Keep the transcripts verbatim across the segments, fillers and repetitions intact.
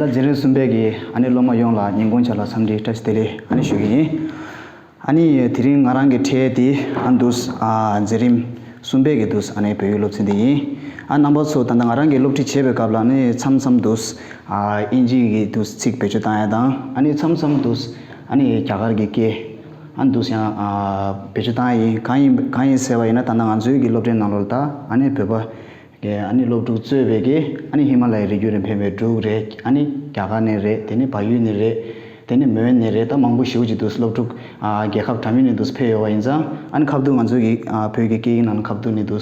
ད་འཛིན་རིམ་གསུམ་པའི་གི་ཨ་ནི་སློབ་མ་ཡོངས་ལ་ཉིན་གུང་ཇ་ལག་འཚམས་འདྲི་བཀྲ་ཤིས་བདེ་ལེགས་ཨ་ནི་ཞུ་གི་ཡིན། ཨ་ནི་དེ་རིང་ང་རང་གི་འཕྲེད་དེ་ཨ་འདུག་ཨ་འཛིན་རིམ་གསུམ་པའི་གི་འདུག་ཨ་ནི་བོད་ཡིག་སློབ་ཚན་དེ་ཡིན། ཨ་རྣམ་པ་ཚོ་ད་ལྟ་ང་རང་གི་སློབ་ཁྲིད་བྱེད་པའི་སྐབས་ལ་ནི་མཚམས་མཚམས་འདུག་ཨ་ཨིན་ཇི་གི་འདུག་ཚིག་བེད་སྤྱོད་བཏང་ཡ་དང་ཨ་ནི་མཚམས་མཚམས་འདུག་ཨ་ནི་རྒྱ་གར་གི་སྐད་ཨ་འདུག་ཡང་ཨ་བེད་སྤྱོད་བཏང་ཡ་ཡིན། གང་ཡིན་གང་ཡིན་ཟེར་བ་ཡིན་ན་ད་ལྟ་ང་ཚོའི་གི་སློབ་གྲྭའི་ནང་ལོགས་ལ་ད་ཨ་ནི་བོད་པ། ཨ་ནི་སློབ་ཕྲུག་གཙོས་པའི་གི་ཨ་ནི་ཧི་མ་ལ་ཡའི་རི་རྒྱུད་ནས་ཕེབས་པའི་འབྲུག་རེད། ཨ་ནི་རྒྱ་གར་ནས་རེད། དེ་ནི་བལ་ཡུལ་ནས་རེད། དེ་ནི་མོན་ནས་རེད། ད་མང་པོ་ཞེ་པོ་ཅིག་འདུག་སློབ་ཕྲུག་ཨ་རྒྱལ་ཁབ་འདྲ་མིན་ནས་འདུག་ཕེབས་ཡོད་པ་ཡིན་ཙང་ཨ་ནི་ཁ་ཐུག་ང་ཚོའི་གི་ཨ་བོད་ཀྱི་སྐད་ཡིག་ནང་ཁ་ཐུག་ནས་འདུག་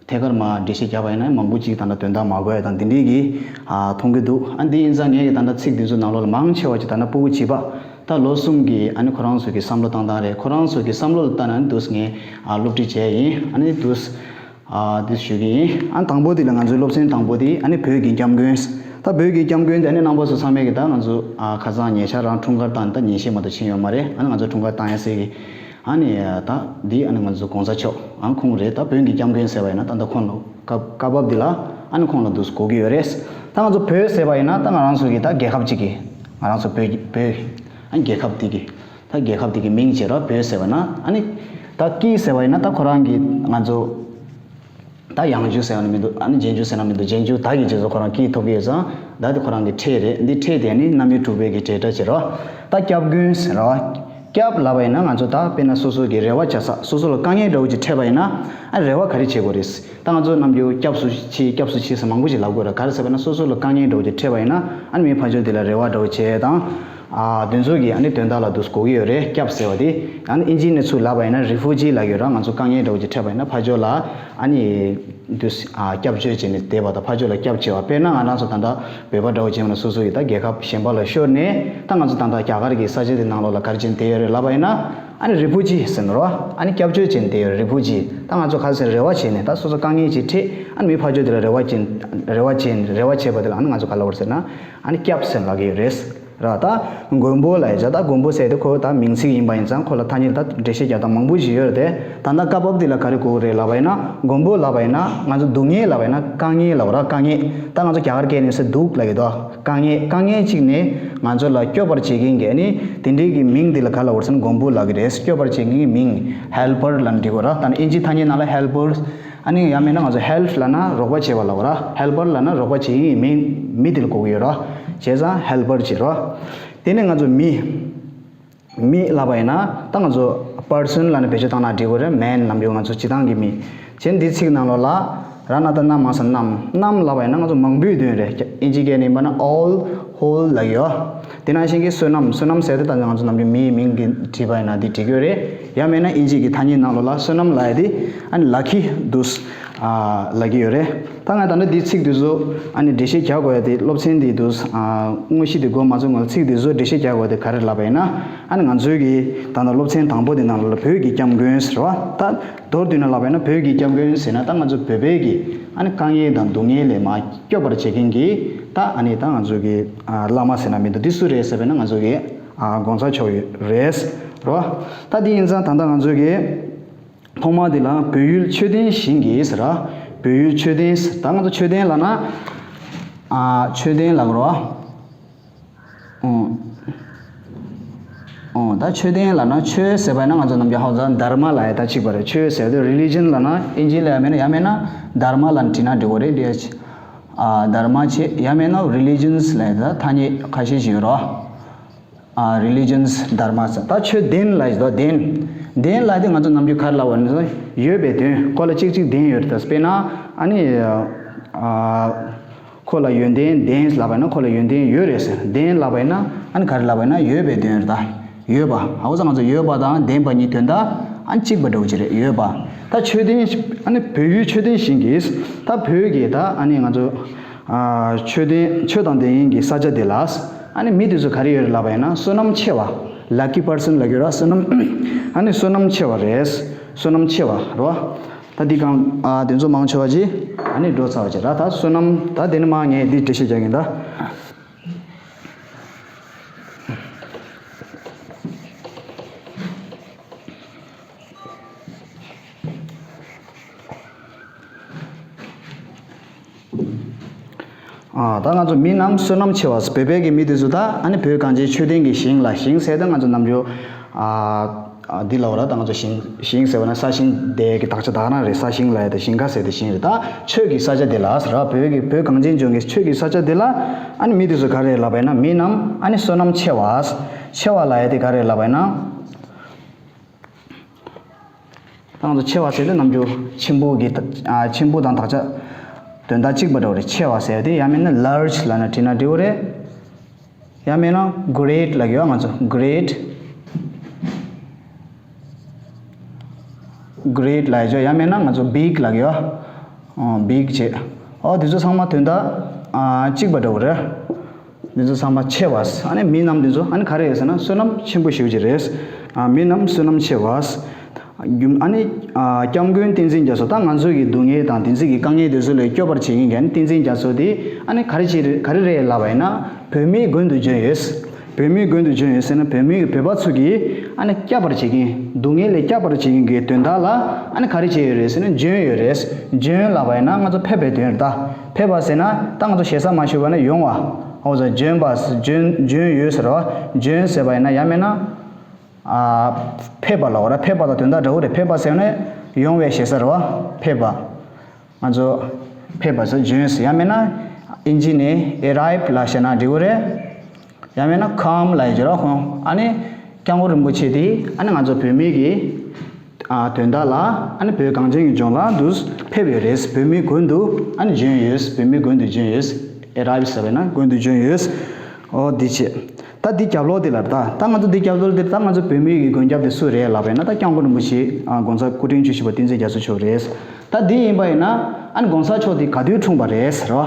ཐད་ཀར་མ་འགྲེལ་བཤད་བརྒྱབ་པ་ཡིན་ན་མང་པོ་ཅིག་ད་ལྟ་དོན་དག་མ་གོ་ཡ་དང་དེ་འདྲའི་གི་ཨ་མཐོང་གི་འདུག་ཨ་འདི་ཡིན་ཙང་ངས་གི་ད་ལྟ་ཚིག་འདི་ཚོ་ནང་ལོགས་ལ་མང་ཆེ་བ་ཅིག་ད་ལྟ་སྤུ་གུ་བྱིས་པ་ད་ལོ་གསུམ་གི་ཨ་ནི་ཁོ་རང་ཚོ་གི་བསམ་བློ་བཏང་སྟངས་རེད། ཁོ་རང་ཚོ་གི་བསམ་བློ་ལ་ལྟ་ན་འདུག་ངས་ཨ་སློབ་ཁྲིད་བྱས་ཡིན། ཨ་ནི་འདུག་ཨ་འདི་ཞུ་གི་ཡིན། ཨ་དང་པོ་འདི་ལ་ང་ཚོའི་སློབ་ཚན་དང་པོ་འདི་ཨ་ནི་བོད་ཀྱི་སྐྱབས་མགོན། ད་བོད་ཀྱི་སྐྱབས་མགོན་འདི་ཨ་ནི་རྣམ་པ་ཚོ་ཚང་མས་ཀྱི་ད་ང་ཚོ་ཨ་ཁ་སང་ཉེ་ཆར་རང་འཁྲུངས་སྐར་བཏང་ད་ཉིན་ཤས་མ་གཏོགས་ཕྱིན་ཡོད་མ་རེད། ཨ་ནི་ང་ཚོ་འཁྲུངས་སྐར་བཏང་ཡ་སའི་གི་ཨ་ནི་ད་འདི་ཨ་ནི་ང་ཚོ་གོང་ས་མཆོག་ཨ་ཁོང་རེད། ད་བོད་ཀྱི་སྐྱབས་མགོན་ཟེར་བ་ཡིན་ན་ད་ལྟ་ཁོང་ལ་སྐབས་སྐབས་བབ་འདི་ལ་ཨ་ནི་ཁོང་ལ་འདུག་གོ་གི་ཡོད་རེད། ད་ང་ཚོ་བོད་ཟེར་བ་ཡིན་ན་ད་ང་རང་ཚོ་གི་ད་རྒྱལ་ཁབ་ཅིག་གི་ང་རང་ཚོ་བོད་ཀྱི་བོད་ཨ་ནི་རྒྱལ་ཁབ་འདི་གི་ད་རྒྱལ་ཁབ་འདི་གི་མིང་བྱེད་རོགས། བོད་ཟེར་བ་ན་ཨ་ནི་ད་ཀི་ཟེར་བ་ཡིན་ན་ད་ཁོ་རང་གི་ང་ཚོ་ད་ཡང་ཇུ་ཟེར་བ་ནི་མི་འདུག་ཨ་ནི་རྗེས་འཇུག་ཟེར་ན་མི་འདུག་རྗེས་འཇུག་ད་གི་རྗེས་སུ་ཁོ་རང་ཀི་ཐོབ་ཀྱི་ཡོད་ཙང་ད་དེ་ཁོ་རང་གི་ཕྲད་རེད། འདི་ཕྲད་དེ་ནི་རྣམ་དབྱེ་དྲུག་པའི་གི་ཕྲད་འདྲ་བྱེད་རོགས། ད་སྐྱབས་མགོན་ཟེར་རོགས། སྐྱབས་ལབ་པ་ཡིན་ན་ང་ཚོ་ད་དཔེར་ན་སོ་སོ་གི་རེ་བ་བྱ་ས་སོ་སོ་ལ་དཀའ་ངལ་འདྲ་བོ་ཅིག་འཕྲད་པ་ཡིན་ན་ཨ་རེ་བ་ག་རེ་བྱེད་དགོས་རེད། ད་ང་ཚོ་ནམ་རྒྱུན་སྐྱབས་སུ་མཆི་སྐྱབས་སུ་མཆི་ཟེར་མང་པོ་ཞིག་ལབ་དགོས་ར། ག་རེ་ཟེར་བ་ན་སོ་སོ་ལ་དཀའ་ངལ་འདྲ་བོ་ཅིག་འཕྲད་པ་ཡིན་ན་ཨ་ནི་མི་ཕར་ཕྱོགས་དེ་ལ་རེ་བ་འདྲ་བོ་བྱེད་དང་། ཨ་དེ་ཚོ་གི་ཨ་ནི་དོན་དག་ལ་འདུག་གོ་གི་ཡོད་རེད། སྐྱབས་ཟེར་བ་དེ་ཨ་ནི་ཨིན་ཇི་ནས་ཚུར་ལབ་པ་ཡིན་ན་རི་ཕུ་ཇི་ལབ་ཡོད་ར། ང་ཚོ་དཀའ་ངལ་འདྲ་བོ་ཅིག་འཕྲད་པ་ཡིན་ན་ཕར་ཕྱོགས་ལ་ཨ་ནི་འདུག་ཨ་སྐྱབས་བཅོལ་བྱས་ནས་བསྡད་པ་དང་ཕར་ཕྱོགས་ལ་སྐྱབས་བྱེད་པ། དཔེར་ན་ང་རང་ཚོ་ད་ལྟ་བོད་པ་འདྲ་བོ་བྱས་ན་སོ་སོ་ཡི་ད་རྒྱལ་ཁབ་གཞན་པ་ལ་ཤོར་ནས་ད་ང་ཚོ་ད་ལྟ་རྒྱ་གར་གྱི་ས་ཆ་དེ་ནང་ལོགས་ལ་ག་རེ་བྱས་ནས་བསྡད་ཡོད་རེད་ལབ་པ་ཡིན་ན་ཨ་ནི་རི་ཕུ་ཇི་ཟེར་ནོ་ར། ཨ་ནི་སྐྱབས་བཅོལ་བྱས་ནས་བསྡད་ཡོད་རི་ཕུ་ཇི། ད་ང་ཚོ་ག་རེ་ཟེར་རེ་བ་བྱས་ནས་ད་སོ་སོ་དཀའ་ངལ་ཅིག་འཕྲད་ཨ་ནི་མི་ཕར་ཕྱོགས་དེ་ལ་རེ་བ་བྱས་རེ་བ་བྱས་རེ་བ་བྱས་པ་དེ་ལ་ཨ་ནི་ང་ཚོ་ག་ལབ་དགོས་རེད་ཟེར་ན་ཨ་ནི་སྐྱབས་ཟེར་ལབ་ཀྱི་ཡོད་རེད། ར་ད་མགོན་པོ་ལབ་ཡ་ཅག་ད་མགོན་པོ་ཟེར་དེ་ཁོ་ད་མིང་ཚིག་ཡིན་པ་ཡིན་ཙང་ཁོ་ལ་ཐ་སྙད་ད་འགྲེལ་བཤད་རྒྱག་སྟངས་མང་པོ་ཞིག་ཡོད་རེད་དེ། ད་ལྟ་སྐབས་བབ་འདི་ལ་ག་རེ་གོ་གི་རེད་ལབ་པ་ཡིན་ན་མགོན་པོ་ལབ་པ་ཡིན་ན་ང་ཚོ་སྡུག་བསྔལ་ལབ་པ་ཡིན་ན་དཀའ་ངལ་ལབ་པ་ར། དཀའ་ངལ་ད་ང་ཚོ་རྒྱ་གར་སྐད་ནས་ཟེར་སྡུག་ལབ་ཀྱི་འདུག་དཀའ་ངལ་དཀའ་ངལ་གཅིག་ནས་ང་ཚོ་ལ་སྐྱོབ་པར་བྱེད་མཁན་གྱི་ཨ་ནི་དེ་འདྲའི་གི་མིང་འདི་ལ་ག་ལབ་དགོས་རེད་ཟེར་ན་མགོན་པོ་ལབ་ཀྱི་རེད། སྐྱོབ་པར་བྱེད་མཁན་གྱི་མིང་ཧེལ་པར་ལབ་ནས་འབྲི་དགོས་ར། ད་ནི་ཨིན་ཇི་ཐ་སྙད་ནང་ལ་ཧེལ་པར། ཨ་ནི་ཡང་མིན་ན་ང་ཚོ་ཧེལ་པ་ལབ་ན་རོགས་པ་བྱེད་པ་ལབ་པ་ར། ཧེལ་པར་ལབ་ན་རོགས་པ་བྱེད་མཁན་གྱི་མིང་མི་དེ་ལ་གོ་གི་ཡོད་ར། བྱས་ཙང་ཧེལ་པར་བྱེད་རོགས། དེ་ནས་ང་ཚོ་མི། མི་ལབ་པ་ཡིན་ན་ད་ང་ཚོ་པར་སོན་ལབ་ནས་བེད་སྤྱོད་བཏང་ན་འགྲིག་གི་རེད། མེན་ལབ་རྒྱུ་ང་ཚོ་སྤྱི་བཏང་གི་མི། བྱས་འདི་ཚིག་ནང་ལོགས་ལ་ར་ན་ད་ན་མ་ས་རྣམས། རྣམས་ལབ་པ་ཡིན་ན་ང་ཚོ་མང་པོའི་དོན་རེད། ཨིན་ཇི་སྐད་ནས་ཡིན་པ་ན་all whole ལབ་ཀྱི་ཡོད། དེ་ནང་བཞིན་གྱི་བསོད་ནམས། བསོད་ནམས་ཟེར་དེ་ད་ང་ཚོ་ནམ་རྒྱུན་མིའི་མིང་གི་བྲིས་པ་ཡིན་ན་འདི་འགྲིག་གི་ཡོད་རེད། ཡང་མིན་ན་ཨིན་ཇི་གི་ཐ་སྙད་ནང་ལོགས་ལ་བསོད་ནམས་ལབ་ཡ་དེ་ཨ་ནི་ལ་ཀི་འདུག་ཨ་ལབ་ཀྱི་ཡོད་རེད། ད་ང་ད་ནི་འདི་ཚིག་འདི་ཚོ་ཨ་ནི་འགྲེལ་བཤད་རྒྱག་དགོས་ཡ་དེ་སློབ་ཚན་འདི་འདུག་ཨ་དངོས་གཞི་འདི་འགོ་མ་ཚུགས་སྔོན་ལ་ཚིག་འདི་ཚོ་འགྲེལ་བཤད་རྒྱག་དགོས་ཡ་དེ་ག་རེ་ལབ་པ་ཡིན་ན་ཨ་ནི་ང་ཚོའི་གི་ད་ནི་སློབ་ཚན་དང་པོ་དེ་ནང་ལ་བོད་ཀྱི་སྐྱབས་མགོན་ཟེར་བ་ད། མདོར་བསྡུས་ན་ལབ་པ་ཡིན་ན་བོད་ཀྱི་སྐྱབས་མགོན་ཟེར་ན་ད་ང་ཚོ་བོད་པའི་གི་ཨ་ནི་དཀའ་ངལ་དང་སྡུག་བསྔལ་ལས་མར་སྐྱོབ་པར་བྱེད་མཁན་གྱི་ད་ཨ་ནི་ད་ང་ཚོ་གི་ཨ་བླ་མ་ཟེར་ན་མི་འདུག་འདི་སུ་རེད་ཟེར་བས་ན་ང་ཚོ་གི་ཨ་གོང་ས་མཆོག་རེད་རོ། ད་འདི་ཡིན་ཙང་ད་ལྟ་ང་ཚོ་གི་ཐོག་མ་འདི་ལ་བོད་ཡུལ་ཆོས་ལྡན་ཞིང་གི་ཟེར་ར། བོད་ཡུལ་ཆོས་ལྡན་ཟེར་ད་ང་ཚོ་ཆོས་ལྡན་ལབ་ན་ཨ་ཆོས་ལྡན་ལབ་རོ། ཨོ། ཨོ་ད་ཆོས་ལྡན་ལབ་ན་ཆོས་ཟེར་བ་ཡིན་ན་ང་ཚོ་ནམ་རྒྱུན་ཧ་གོ་ས་དྷརྨ་ལབ་ཡ་ད་གཅིག་པ་རེད། ཆོས་ཟེར་དུས་རི་ལི་ཇན་ལབ་ན་ཨིན་ཇི་ལ་ཡ་མེད་ན་ཡ་མེད་ན་དྷརྨ་ལབ་ན་བྲིས་ན་འགྲིག་གོ་རེད་འདི་ཡ་ཆེ། ཨ་དྷརྨ་ཆེ་ཡ་མེད་ན་རི་ལི་ཇན་ལབ་ཡ་ད་ཐ་སྙད་ཁ་ཤས་ཤིག་ཡོད་རོ། ཨ་རི་ལི་ཇན་དྷརྨ་ཟེར་ད་ཆོས་ལྡན་ལབ་ཡ་ད་ལྡན། ལྡན་ལབ་ཡ་དེ་ང་ཚོ་ནམ་རྒྱུན་ག་རེ་ལབ་པ་ནི་ཡོད་པའི་དོན་ཁོ་ལ་གཅིག་གཅིག་ལྡན་ཡོད་རེད། ད་དཔེར་ན་ཨ་ནི་ཨ། ཁོ་ལ་ཡོན་ཏན་ལྡན་ལབ་པ་ཡིན་ན་ཁོ་ལ་ཡོན་ཏན་ཡོད་རེད་ཟེར། ལྡན་ལབ་པ་ཡིན་ན་ཨ་ནི་ག་རེ་ལབ་པ་ཡིན་ན་ཡོད་པའི་དོན་རེད་ད། ཡོད་པ། ཧ་གོ་སོང་ང་ཚོ་ཡོད་པ་དང་ལྡན་པ་གཉིས་དོན་དག་ཨ་ནི་གཅིག་པ་འདྲ་བོ་ཅིག་རེད། ཡོད་པ། ད་ཆོས་ལྡན་ཨ་ནི་བོད་ཡུལ་ཆོས་ལྡན་ཞིང་གི་ད་བོད་ཀྱི་ད་ཨ་ནི་ང་ཚོ་ཨ་ཆོས་ལྡན་ཆོས་དང་ལྡན་ཡིན་གྱི་ས་ཆ་དེ་ལ་ཨ་ནི་མི་དེ་ཚོ་ག་རེ་ཡོད་རེད་ལབ་པ་ཡིན་ན་བསོད་ནམས་ཆེ་བ། ལ་ཀི་པར་སན་ལབ་ཀྱི་རེད། བསོད་ནམས་ཨ་ནི་བསོད་ནམས་ཆེ་བ་རེད། བསོད་ནམས་ཆེ་བ་རེད། ད་འདི་གང་ཨ་དེ་ཚོ་མང་ཆེ་བ་ཅིག་ཨ་ནི་འགྲོ་ཚར་བ་ཅིག་ར། ད་བསོད་ནམས་ད་དེ་ནི་མ་ངས་འདི་འགྲེལ་བཤད་རྒྱག་གིན་ད། ཨ་ད་ང་ཚོ་མི་རྣམས་བསོད་ནམས་ཆེ་བ། བོད་པའི་གི་མི་དེ་ཚོ་ད་ཨ་ནི་བོད་གངས་ཅན་ཆོས་ལྡན་གྱི་ཞིང་ལ། ཞིང་ཟེར་ད་ང་ཚོ་ནམ་རྒྱུན་ཨ་ཨ་འདི་ལ་འོ་ར། ད་ང་ཚོ་ཞིང་ཞིང་ཟེར་བ་ན་ས་ཞིང་དེ་གི་དག་ཆ་དག་རང་རེད། ས་ཞིང་ལ་ཡ་ད་ཞིང་ཁ་ཟེར་ད་ཞིང་རེད། ད་ཆོས་ཀྱི་ས་ཆ་དེ་ལ་ཟེར་བ། བོད་ཀྱི་བོད་གངས་ཅན་ལྗོངས་ཀྱི་ཆོས་ཀྱི་ས་ཆ་དེ་ལ་ཨ་ནི་མི་དེ་ཚོ་ག་རེ་ལབ་པ་ཡིན་ན། མི་རྣམས་ཨ་ནི་བསོད་ནམས་ཆེ་བ། ཆེ་བ་ལབ་ཡ་དེ་ག་རེ་ལབ་པ་ཡིན་ན། ད་ང་ཚོ་ཆེ་བ་ཟེར་དུས་ནམ་རྒྱུན་ཆེན་པོ་གི་ཨ་ཆེན་པོ་དང་དག་ཆ་དོན་དག་གཅིག་པ་འདྲ་བོ་རེད། ཆེ་བ་ཟེར་དེ་ཡང་མིན་ན་large ལབ་ན་བྲིས་ན་འགྲིག་གི་རེད། ཡང་མིན་ན་great ལབ་ཀྱི་ཡོད། ང་ཚོ་great great ལབ་ཀྱི་ཡོད། ཡང་མིན་ན་ང་ཚོ་big ལབ་ཀྱི་ཡོད། ཨ་big བྱས། ཨོ་དེ་ཚོ་ཚང་མ་དོན་དག་ཨ་གཅིག་པ་འདྲ་བོ་རེད། འདི་ཚོ་ཚང་མ་ཆེ་བ། ཨ་ནི་མི་རྣམས་འདི་ཚོ་ཨ་ནི་ག་རེ་ཡོད་ཟེར་ན་བསོད་ནམས་ཆེན་པོ་ཞེ་པོ་ཅིག་རེད། ཨ་མི་རྣམས་བསོད་ནམས་ཆེ་བ། རྒྱུ་ཨ་ནི་ཨ་སྐྱབས་མགོན་བསྟན་འཛིན་རྒྱ་མཚོ། ད་ང་ཚོ་གི་སྡུག་བསྔལ་དང་བདེན་ཚིག་གི་དཀའ་ངལ་དེ་ཚོ་ལས་སྐྱོབ་པར་བྱེད་མཁན་གྱི་ཨ་ནི་བསྟན་འཛིན་རྒྱ་མཚོ་དེ་ཨ་ནི་ག་རེ་བྱེད་ག་རེ་རེད་ལབ་པ་ཡིན་ན། བོད་མིའི་མགོན་དུ་བྱོན་ཡོད། བོད་མིའི་མགོན་དུ་བྱོན་ཡོད་ཟེར་ན། བོད་མི་བོད་པ་ཚོ་གི་ཨ་ནི་སྐྱབས་པར་བྱེད་མཁན། སྡུག་བསྔལ་ལས་སྐྱབས་པར་བྱེད་མཁན་གྱི་དོན་དག་ལ་ཨ་ནི་ག་རེ་བྱས་ཡོད་རེད་ཟེར་ན། བྱོན་ཡོད་རེད། བྱོན་ལབ་པ་ཡིན་ན་ང་ཚོ་ཕེབས་པའི་དོན་རེད་ད། ཕེབས་པ་ཟེར་ན་ད་ང་ཚོ་ཞེ་ས་མ་ཞུས་པ་ན་ཡོང་བ། ཨོ་ཟེར་བྱོན་པ། བྱོན་བྱོན་ཡོད་ཟེར་བ། བྱོན་ཟེར་བ་ཡིན་ན་ཡང་མིན་ན་ཨ་ཕེབས་པ་ལབ་པ་ར། ཕེབས་པ་དང་དོན་དག་འདྲ་བོ་རེད། ཕེབས་པ་ཟེར་ན་ཡོང་བའི་ཞེ་ས་རེད་བ། ཕེབས་པ། ང་ཚོ་ཕེབས་པ་ཟེར་བྱོན་ཟེར། ཡང་མིན་ན་ཨིན་ཇི་ནས་arrive ལབ་བྱས་ན་འགྲིག་གི་རེད། ཡང་མིན་ན་come ལབ་ཡ་ཅིག་ར་ཁོང་། ཨ་ནི་སྐྱབས་མགོན་རིན་པོ་ཆེ་དེ་ཨ་ནི་ང་ཚོ་བོད་མི་གི་ཨ་དོན་དག་ལ་ཨ་ནི་བོད་གངས་ཅན་གྱི་ལྗོངས་ལ་འདུག་ཕེབས་ཡོད་རེད། བོད་མིའི་མགོན་དུ་ཨ་ནི་བྱོན་ཡོད། བོད་མིའི་མགོན་དུ་བྱོན་ཡོད། arrive ཟེར་བས་ན་མགོན་དུ་བྱོན་ཡོད། ཨོ་འདི་བྱས། ད་འདི་རྒྱབ་ལོགས་འདི་ལ་ད་ད་ང་ཚོ་འདི་རྒྱབ་ལོགས་འདིར་ད་ང་ཚོ་བོད་མི་གི་མགོན་སྐྱབས་དེ་སུ་རེད་ལབ་པ་ཡིན་ན། ད་སྐྱབས་མགོན་རིན་པོ་ཆེ་ཨ་༸གོང་ས་སྐུ་ཕྲེང་བཅུ་བཞི་པ་བསྟན་འཛིན་རྒྱ་མཚོ་མཆོག་རེད། ད་འདི་ཡིན་པ་ཡིན་ན་ཨ་༸གོང་ས་མཆོག་དེ་ག་དུས་འཁྲུངས་པ་རེད་ཟེར་བ།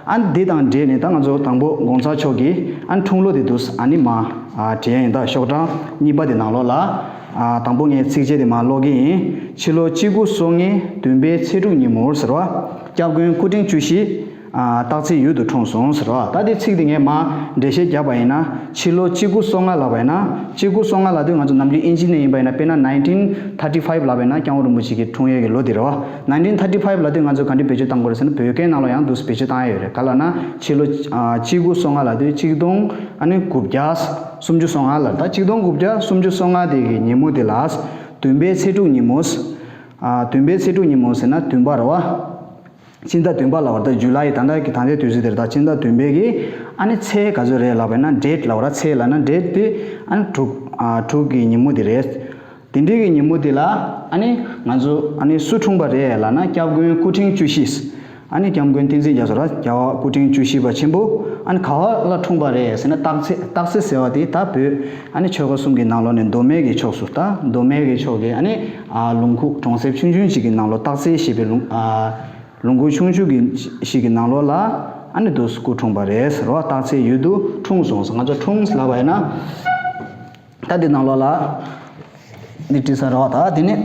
ཨ་འདི་དང་འབྲེལ་ནས་ད་ང་ཚོ་དང་པོ་༸གོང་ས་མཆོག་གི་ཨ་འཁྲུངས་ལོ་དེ་འདུག་ཨ་ནི་མ་ཨ་དྲན་ཡིན། ད་ཤོག་གྲངས་གཉིས་པ་དེ་ནང་ལོགས་ལ་ཨ་དང་པོ་ངས་ཚིགས་བཅད་དེ་མ་ཀློག་གི་ཡིན། ཕྱི་ལོ་གཅིག་དགུ་སོ་ལྔའི་བདུན་པའི་ཚེས་དྲུག་ཉིན་མོར་ཟེར་བ། སྐྱབས་མགོན་སྐུ་ཕྲེང་བཅུ་བཞི། ཨ་སྟག་རྩེའི་ཡུལ་དུ་འཁྲུངས་སོང་ཟེར་བ། ད་དེ་ཚིག་དེ་ངས་མ་འགྲེལ་བཤད་བརྒྱབ་པ་ཡིན་ན། ཕྱི་ལོ་གཅིག་དགུ་སོ་ལྔ་ལབ་པ་ཡིན་ན། གཅིག་དགུ་སོ་ལྔ་ལབ་དུས་ང་ཚོ་ནམ་རྒྱུན་ཨིན་ཇི་ནས་ཡིན་པ་ཡིན་ན། དཔེར་ན་nineteen thirty five ལབ་པ་ཡིན་ན་སྐྱབས་མགོན་རིན་པོ་ཆེ་གི་འཁྲུངས་ཡས་ཀྱི་ལོ་དེ་རེད་བ། nineteen thirty five ལབ་དུས་ང་ཚོ་ག་འདྲས་བེད་སྤྱོད་བཏང་དགོས་རེད་ཟེར་ན། བོད་སྐད་ནང་ལ་ཡང་འདུག་བེད་སྤྱོད་བཏང་ཡས་ཡོད་རེད། ག་ལབ་ན་ཕྱི་ལོ་ཨ་གཅིག་དགུ་སོ་ལྔ་ལབ་དུས་གཅིག་སྟོང་ཨ་ནི་དགུ་བརྒྱ་སུམ་ཅུ་སོ་ལྔ་ལ། ད་གཅིག་སྟོང་དགུ་བརྒྱ་སུམ་ཅུ་སོ་ལྔ་དེ་གི་ཉིན་མོ་དེ་ལ་བདུན་པའི་ཚེས་དྲུག་ཉིན་མོ། ཨ་བདུན་པའི་ཚེས་དྲུག་ཉིན་མོ་ཟེར་ན་བདུན་པ་རེད་བ། ཕྱི་ཟླ་བདུན་པ་ལབ་པ་རེད། ད་ཇུ་ལའི་ད་ལྟ་གི་ད་ལྟའི་དུས་ཚོད་དེར་ད་ཕྱི་ཟླ་བདུན་པའི་གི་ཨ་ནི་ཚེས་ག་ཚོད་རེད་ལབ་པ་ཡིན་ན། ཌེ་ཊི་ལབ་པ་ར། ཚེས་ལབ་ན་ཌེ་ཊི་དེ་ཨ་ནི་དྲུག་ཨ་དྲུག་གི་ཉིན་མོ་དེ་རེད། དེ་འདྲའི་གི་ཉིན་མོ་དེ་ལ་ཨ་ནི་ང་ཚོ་ཨ་ནི་སུ་འཁྲུངས་པ་རེད་ལབ་ན། སྐྱབས་མགོན་སྐུ་ཕྲེང་བཅུ་བཞི། ཨ་ནི་སྐྱབས་མགོན་བསྟན་འཛིན་རྒྱ་མཚོ་ར། རྒྱལ་བ་སྐུ་ཕྲེང་བཅུ་བཞི་པ་ཆེན་པོ་ཨ་ནི་ག་བ་ལ་འཁྲུངས་པ་རེད་ཟེར་ན། སྟག་རྩེ། སྟག་རྩེ་ཟེར་བ་དེ་ད་བོད་ཨ་ནི་ཆོལ་ཁ་གསུམ་གི་ནང་ལོགས་ནས་མདོ་སྨད་ཀྱི་ཕྱོགས་སུ། ད་མདོ་སྨད་ཀྱི་ཕྱོགས་ཀྱི་ཨ་ནི་ཨ་ལུང་ཁུག་གྲོང་གསེབ་ཆུང་ཆུང་ཞིག་གི་ནང་ལོགས། སྟག་རྩེ་ཞེས་པའི་ལུང་ཨ་ལུང་ཁུག་ཆུང་ཆུང་གི་ཞིག་གི་ནང་ལོགས་ལ་ཨ་ནི་འདུག་སྐུ་འཁྲུངས་པ་རེད་ཟེར་བ། སྟག་རྩེའི་ཡུལ་དུ་འཁྲུངས་སོང་ཟེར། ང་ཚོ་འཁྲུངས་ལབ་པ་ཡིན་ན། ད་འདི་ནང་ལོགས་ལ་འདི་བྲིས་ས་རེད་བ། ད་འདི་ནི།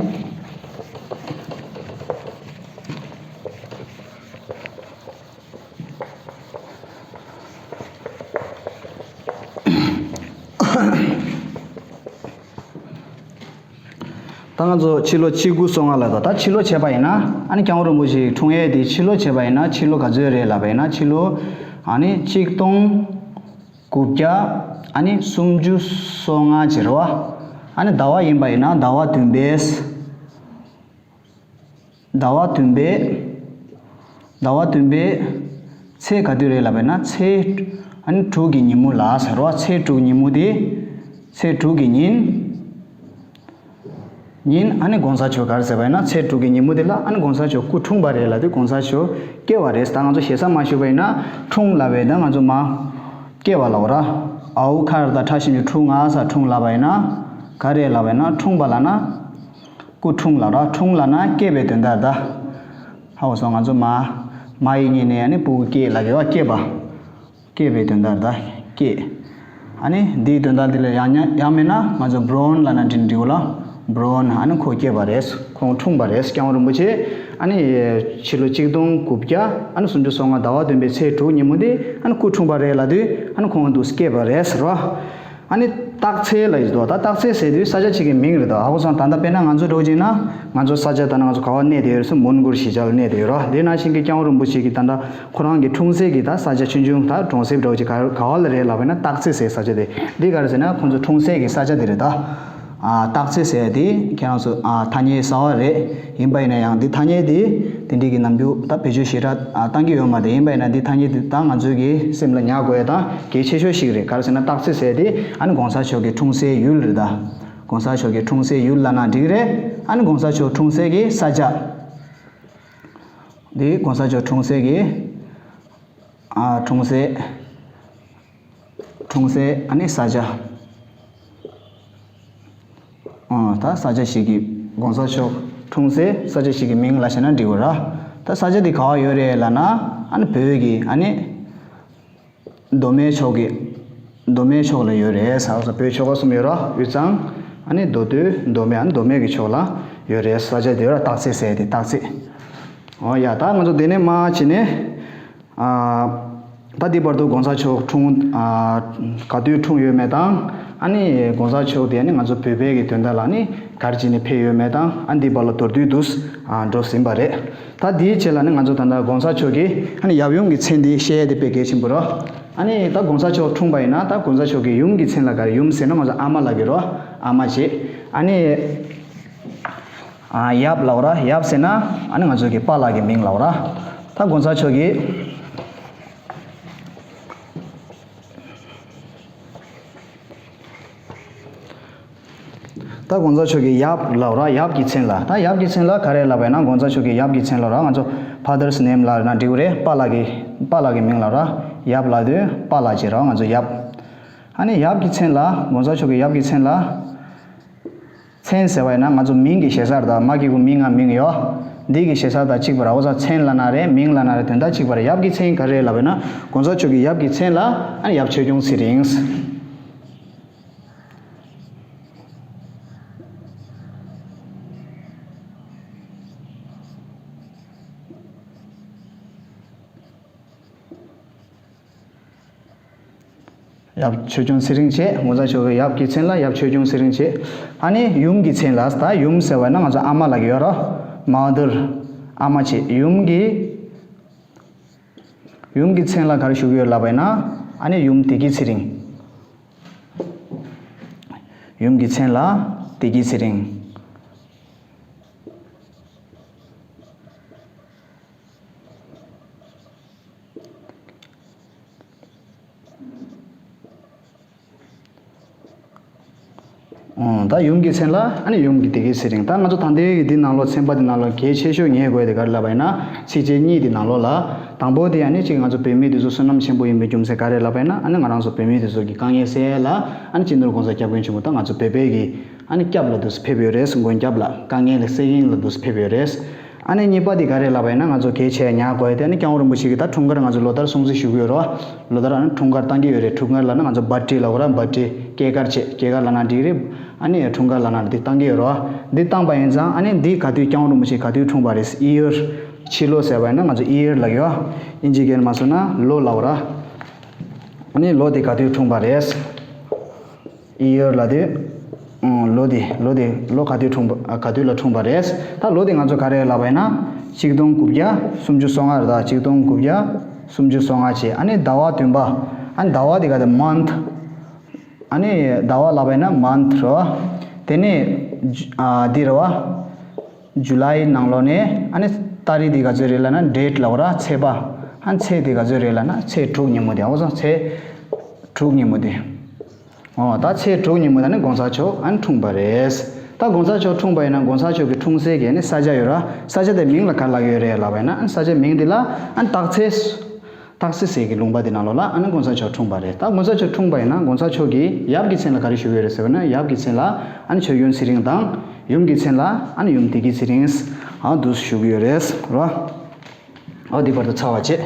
ད་ང་ཚོ་ཕྱི་ལོ་གཅིག་དགུ་སོ་ལྔ་ལ། ད་ད་ཕྱི་ལོ་བྱས་པ་ཡིན་ན། ཨ་ནི་སྐྱབས་མགོན་རིན་པོ་ཆེ་འཁྲུངས་ཡས་དེ་ཕྱི་ལོ་བྱས་པ་ཡིན་ན། ཕྱི་ལོ་ག་ཚོད་རེད་ལབ་པ་ཡིན་ན། ཕྱི་ལོ་ཨ་ནི་གཅིག་སྟོང་དགུ་བརྒྱ་ཨ་ནི་སུམ་ཅུ་སོ་ལྔ་བྱས་རེད་བ། ཨ་ནི་ཟླ་བ་ཡིན་པ་ཡིན་ན་ཟླ་བ་བདུན་པའི། ཟླ་བ་བདུན་པའི། ཟླ་བ་བདུན་པའི་ཚེས་ག་དུས་རེད་ལབ་པ་ཡིན་ན། ཚེས་ཨ་ནི་དྲུག་གི་ཉིན་མོ་ལ་ཟེར་བ། ཚེས་དྲུག་ཉིན་མོ་དེ། ཚེས་དྲུག་གི་ཉིན། ཉིན་ཨ་ནི་༸གོང་ས་མཆོག་ག་རེ་ཟེར་བ་ཡིན་ན། ཚེས་དྲུག་གི་ཉིན་མོ་དེ་ལ་ཨ་ནི་༸གོང་ས་མཆོག་སྐུ་འཁྲུངས་པ་རེད་ལབ་དུས་༸གོང་ས་མཆོག་སྐྱེ་བ་རེད། ད་ང་ཚོ་ཞེ་ས་མ་ཞུས་པ་ཡིན་ན། འཁྲུངས་ལབ་པ་ཡིན་ན་ང་ཚོ་མ་སྐྱེ་བ་ལབ་པ་ར། ཨའུ་ཁ་ར་ད་ཁྲ་ཞབས་ཀྱུ་ཁྲུ་ང་ས་འཁྲུངས་ལབ་པ་ཡིན་ན། ག་རེ་ལབ་པ་ཡིན་ན། འཁྲུངས་པ་ལབ་ན། སྐུ་འཁྲུངས་ལབ་ར། འཁྲུངས་ལབ་ན་སྐྱེས་པའི་དོན་དག་རེད་ད། ཧ་གོ་སོང་། ང་ཚོ་མ་མ་ཡི་གཉེན་ནས་ཨ་ནི་སྤུ་གུ་སྐྱེས་ལབ་ཀྱི་ཡོད། སྐྱེས་པ། སྐྱེས་པའི་དོན་དག་རེད་ད། སྐྱེས། ཨ་ནི་འདིའི་དོན་དག་འདི་ལ་ཡང་ཡང་མིན་ན་ང་ཚོ་བོར་ན་ལབ་ན་འགྲིག་འགྲིག་གོ་ལ། བོར་ན། ཨ་ནི་ཁོ་སྐྱེས་པ་རེད། ཁོང་འཁྲུངས་པ་རེད། སྐྱབས་མགོན་རིན་པོ་ཆེ་ཨ་ནི་ཕྱི་ལོ་གཅིག་སྟོང་དགུ་བརྒྱ་ཨ་ནི་སུམ་ཅུ་སོ་ལྔ་ཟླ་བ་བདུན་པའི་ཚེས་དྲུག་ཉིན་མོ་དེ་ཨ་ནི་སྐུ་འཁྲུངས་པ་རེད་ལབ་དུས། ཨ་ནི་ཁོང་འདུག་སྐྱེས་པ་རེད་ཟེར་བ། ཨ་ནི་སྟག་ཚལ་ལབ་ཀྱི་འདུག་ད་སྟག་ཚལ་ཟེར་དུས་ས་ཆ་གཅིག་གི་མིང་རེད་ད། ཧ་གོ་སོང་། ད་ལྟ་དཔེར་ན་ང་ཚོ་འདྲ་བོ་བྱས་ན་ང་ཚོ་ས་ཆ་ད་ནི་ང་ཚོ་ག་བ་གནས་བསྡད་ཡོད་རེད་ཟེར། མོན་གྷོར་གཞིས་ཆགས་ལ་གནས་བསྡད་ཡོད་རེད། དེ་ནང་བཞིན་གྱི་སྐྱབས་མགོན་རིན་པོ་ཆེ་གིས་ད་ལྟ་ཁོ་རང་གི་འཁྲུངས་སའི་གི་ད་ས་ཆ་ཆུང་ཆུང་ད་གྲོང་གསེབ་འདྲ་བོ་ཅིག་ག་ག་བ་ལ་རེད་ལབ་པ་ཡིན་ན། སྟག་ཚལ་ཟེར་ས་ཆ་དེ། འདི་ག་རེ་ཟེར་ན་ཁོང་ཚོ་འཁྲུངས་སའི་གི་ས་ཆ་དེ་རེད་ད། ཨ། སྟག་ཚལ་ཟེར་དེ་ཁྱེད་རང་ཚོ། ཨ། ཐ་སྙད་གསར་བ་རེད། ཡིན་པ་ཡིན་ན་ཡང་འདི་ཐ་སྙད་དེ་དེ་འདྲའི་གི་ནམ་རྒྱུན་ད་བེད་སྤྱོད་ཞེ་དྲག་ཨ་བཏང་གི་ཡོད་མ་རེད། ཡིན་པ་ཡིན་ན་འདི་ཐ་སྙད་དེ་ད་ང་ཚོའི་གི་སེམས་ལ་ཉར་དགོས་ཡ་ད་གལ་ཆེ་ཤོས་ཤིག་རེད། ག་རེ་ཟེར་ན་སྟག་ཚལ་ཟེར་དེ་ཨ་ནི་གོང་ས་མཆོག་གི་འཁྲུངས་སའི་ཡུལ་རེད་ད། གོང་ས་མཆོག་གི་འཁྲུངས་སའི་ཡུལ་ལབ་ན་འགྲིག་རེད། ཨ་ནི་གོང་ས་མཆོག་འཁྲུངས་སའི་གི་ས་ཆ། འདི་གོང་ས་མཆོག་འཁྲུངས་སའི་གི། ཨ། འཁྲུངས་སའི། འཁྲུངས་སའི་ཨ་ནི་ས་ཆ། ཨ། ད་ས་ཆ་ཞིག་གི་གོང་ས་མཆོག་འཁྲུངས་སའི་ས་ཆ་ཞིག་གི་མིང་ལབ་བྱས་ན་འགྲིག་གི་རེད། ད་ས་ཆ་འདི་ག་བ་ཡོད་རེད་ལབ་ན། ཨ་ནི་བོད་ཀྱི་ཨ་ནི་མདོ་སྨད་ཕྱོགས་ཀྱི། མདོ་སྨད་ཕྱོགས་ལ་ཡོད་རེད་ཟེར། བོད་ཆོལ་ཁ་གསུམ་ཡོད་རེད། དབུས་གཙང་། ཨ་ནི་མདོ་སྟོད། མདོ་སྨད། ཨ་ནི་མདོ་སྨད་ཀྱི་ཕྱོགས་ལ་ཡོད་རེད། ས་ཆ་དེ་ར་སྟག་རྩེ་ཟེར་དེ། སྟག་རྩེ། འོ་ཡ། ད་ང་ཚོ་དེ་ནས་མར་ཕྱིན་ནས། ཨ། ད་འདི་བར་དུ་གོང་ས་མཆོག་འཁྲུངས། ཨ། ག་དུས་འཁྲུངས་ཡོད་མེད་དང་། ཨ་ནི་གོང་ས་མཆོག་དེ་ནི་ང་ཚོ་བོད་པའི་གི་དོན་དག་ལ་ནི་ག་རེ་བྱས་ནས་ཕེབས་ཡོད་མེད་དང་། ཨ། འདི་བར་ལ་མདོར་བསྡུས་འདུག་ཨ། འགྲོ་ཟིན་པ་རེད། ད་དེའི་རྗེས་ལ་ནི་ང་ཚོ་ད་ལྟ་གོང་ས་མཆོག་གི་ཨ་ནི་ཡབ་ཡུམ་གྱི་མཚན་འདི་བཤད་ཡས་དེ་དཔེ་གལ་ཆེན་པོ་རེད། ཨ་ནི་ད་གོང་ས་མཆོག་འཁྲུངས་པ་ཡིན་ན་ད་གོང་ས་མཆོག་གི་ཡུམ་གྱི་མཚན་ལ་ག་རེ། ཡུམ་ཟེར་ན་ང་ཚོ་ཨ་མ་ལབ་ཀྱི་རེད། ཨ་མ་བྱས། ཨ་ནི། ཨ། ཡབ་ལབ་ར། ཡབ་ཟེར་ན་ཨ་ནི་ང་ཚོ་གི་པཱ་ལགས་ཀྱི་མིང་ལབ་ར། ད་གོང་ས་མཆོག་གི། ད་གོང་ས་མཆོག་གི་ཡབ་ལབ་ར། ཡབ་ཀྱི་མཚན་ལ། ད་ཡབ་ཀྱི་མཚན་ལ་ག་རེ་ལབ་པ་ཡིན་ན། གོང་ས་མཆོག་གི་ཡབ་ཀྱི་མཚན་ལབ་ར། ང་ཚོ་father's name ལབ་ན་འགྲིག་གི་རེད། པཱ་ལགས་ཀྱི། པཱ་ལགས་ཀྱི་མིང་ལབ་ར། ཡབ་ལབ་དུས་པཱ་ལགས་བྱས་ར། ང་ཚོ་ཡབ། ཨ་ནི་ཡབ་ཀྱི་མཚན་ལ། གོང་ས་མཆོག་གི་ཡབ་ཀྱི་མཚན་ལ། མཚན་ཟེར་བ་ཡིན་ན་ང་ཚོ་མིང་གི་ཞེ་ས་རེད་ད། མ་གི་གུ་མི། ང་མིང་ཡོད། འདི་གི་ཞེ་ས་དང་གཅིག་པ་རེད། འོ་ཙང་མཚན་ལབ་ན་རེད། མིང་ལབ་ན་རེད། དོན་དག་གཅིག་པ་རེད། ཡབ་ཀྱི་མཚན་ག་རེ་ལབ་པ་ཡིན་ན། གོང་ས་མཆོག་གི་ཡབ་ཀྱི་མཚན་ལ་ཨ་ནི་ཡབ་ཆོས་སྐྱོང་ཚེ་རིང་། ཡབ་ཆོས་སྐྱོང་ཚེ་རིང་བྱས། གོང་ས་མཆོག་གི་ཡབ་ཀྱི་མཚན་ལ་ཡབ་ཆོས་སྐྱོང་ཚེ་རིང་བྱས། ཨ་ནི་ཡུམ་གྱི་མཚན་ལ། ད་ཡུམ་ཟེར་བ་ན་ང་ཚོ་ཨ་མ་ལབ་ཀྱི་ཡོད་རེད། mother། ཨ་མ་བྱས། ཡུམ་གྱི། ཡུམ་གྱི་མཚན་ལ་ག་རེ་ཞུ་གི་ཡོད་ལབ་པ་ཡིན་ན། ཨ་ནི་ཡུམ་བདེ་སྐྱིད་ཚེ་རིང་། ཡུམ་གྱི་མཚན་ལ་བདེ་སྐྱིད་ཚེ་རིང་། ཨང་། ད་ཡུམ་གྱི་མཚན་ལ་ཨ་ནི་ཡུམ་གྱི་བདེ་སྐྱིད་ཚེ་རིང་། ད་ང་ཚོ་ད་ལྟའི་འདི་ནང་ལོགས། ཚན་པ་འདི་ནང་ལོགས་གལ་ཆེ་ཤོས་ངེས་དགོས་དེ་ག་རེ་ལབ་པ་ཡིན་ན། ཚིགས་བཅད་གཉིས་འདི་ནང་ལོགས་ལ། དང་པོ་དེ་ཨ་ནི་གཅིག་ང་ཚོ་བོད་མི་འདི་ཚོ་བསོད་ནམས་ཆེན་པོ་ཡིན་པའི་རྒྱུ་མཚན་ག་རེ་ལབ་པ་ཡིན་ན། ཨ་ནི་ང་རང་ཚོ་བོད་མི་འདི་ཚོ་གི་དཀའ་ངལ་སེལ་ཡ་ལ་ཨ་ནི་སྤྱི་ནོར་༸གོང་ས་༸སྐྱབས་མགོན་ཆེན་པོ་ད་ང་ཚོ་བོད་པའི་གི་ཨ་ནི་སྐྱབས་ལ་འདུག་སེ་ཕེབས་ཡོད་རེད། མགོན་སྐྱབས་ལ། དཀའ་ངལ་ལ་སེལ་མཁན་ལ་འདུག་སེ་ཕེབས་ཡོད་རེད། ཨ་ནི་གཉིས་པ་དེ་ག་རེ་ལབ་པ་ཡིན་ན། ང་ཚོ་གལ་ཆེ་ཉར་དགོས་དེ་ཨ་ནི་སྐྱབས་མགོན་རིན་པོ་ཆེ་གིས་ད་འཁྲུངས་སྐར་ང་ཚོ་ལོ་ལྟར་སྲུང་བརྩི་ཞུ་གི་ཡོད་རེད། ལོ་ལྟར་ཨ་ནི་འཁྲུངས་སྐར་བཏང་གི་ཡོད་རེད། འཁྲུངས་སྐར་ལབ་ན་ང་ཚོ་བར་ཐི་ཌེ་ལབ་དགོས་ར། བར་ཐི་ཌེ། སྐྱེས་སྐར་བྱས། སྐྱེས་སྐར་ལབ་ན་འགྲིག་རེད། ཨ་ནི་འཁྲུངས་སྐར་ལབ་ན་འདི་བཏང་གི་ཡོད་རེད། འདི་བཏང་པ་ཡིན་ཙང་ཨ་ནི་འདི་ག་དུས་སྐྱབས་མགོན་རིན་པོ་ཆེ་ག་དུས་འཁྲུངས་པ་རེད། ཡི་ཡར། ཕྱི་ལོ་ཟེར་བ་ཡིན་ན་ང་ཚོ་ཡི་ཡར་ལབ་ཡོད། ཨིན་ཇི་སྐད་ནས་མ་སོང་ན་ལོ་ལབ་དགོས་ར། ཨ་ནི་ལོ་དེ་ག་དུས་འཁྲུངས་པ་རེད། ཡི་ཡར་ལབ་དུས། ཨང་། ལོ་དེ། ལོ་དེ། ལོ་ག་དུས་འཁྲུངས་པ། ཨ། ག་དུས་ལ་འཁྲུངས་པ་རེད། ད་ལོ་དེ་ང་ཚོ་ག་རེ་ལབ་པ་ཡིན་ན། གཅིག་སྟོང་དགུ་བརྒྱ་སུམ་ཅུ་སོ་ལྔ་རེད་ད། གཅིག་སྟོང་དགུ་བརྒྱ་སུམ་ཅུ་སོ་ལྔ་བྱས། ཨ་ནི་ཟླ་བ་བདུན་པ། ཨ་ནི་ཟླ་བ་དེ་ག་དེ་month། ཨ་ནི་ཟླ་བ་ལབ་པ་ཡིན་ན་month་རེད་བ། དེ་ནས་ཇུ། ཨ། འདི་རེད་བ། ཇུ་ལའི་ནང་ལོགས་ནས། ཨ་ནི་ཏ་རིག་དེ་ག་ཚོད་རེད་ལབ་ན་date་ལབ་དགོས་ར། ཚེས་པ། ཨ་ནི་ཚེས་དེ་ག་ཚོད་རེད་ལབ་ན་ཚེས་དྲུག་ཉིན་མོ་དེ། འོ་སོང་། ཚེས་དྲུག་ཉིན་མོ་དེ། འོ། ད་ཚེས་དྲུག་ཉིན་མོ་ད་ནི་གོང་ས་མཆོག་ཨ་ནི་འཁྲུངས་པ་རེད། ད་གོང་ས་མཆོག་འཁྲུངས་པ་ཡིན་ན་གོང་ས་མཆོག་གི་འཁྲུངས་སའི་གི་ཨ་ནི་ས་ཆ་ཡོད་ར། ས་ཆ་དེ་མིང་ལ་ག་རེ་ལབ་ཀྱི་ཡོད་རེད་ལབ་པ་ཡིན་ན། ཨ་ནི་ས་ཆ་མིང་དེ་ལ་ཨ་ནི་སྟག་རྩེ། སྟག་རྩེ་ཟེར་གི་ལུང་པ་དེ་ནང་ལོགས་ལ་ཨ་ནི་གོང་ས་མཆོག་འཁྲུངས་པ་རེད། ད་གོང་ས་མཆོག་འཁྲུངས་པ་ཡིན་ན་གོང་ས་མཆོག་གི་ཡབ་ཀྱི་མཚན་ལ་ག་རེ་ཞུ་གི་ཡོད་རེད་ཟེར་བ་ན། ཡབ་ཀྱི་མཚན་ལ་ཨ་ནི་ཆོས་སྐྱོང་ཚེ་རིང་དང་། ཡུམ་གྱི་མཚན་ལ་ཨ་ནི་ཡུམ་བདེ་སྐྱིད་ཚེ་རིང་། ཨ། འདུག་སེ་ཞུ་གི་ཡོད་རེད་ར། ཨོ། འདི་བར་དུ་ཚར་བ་བྱས།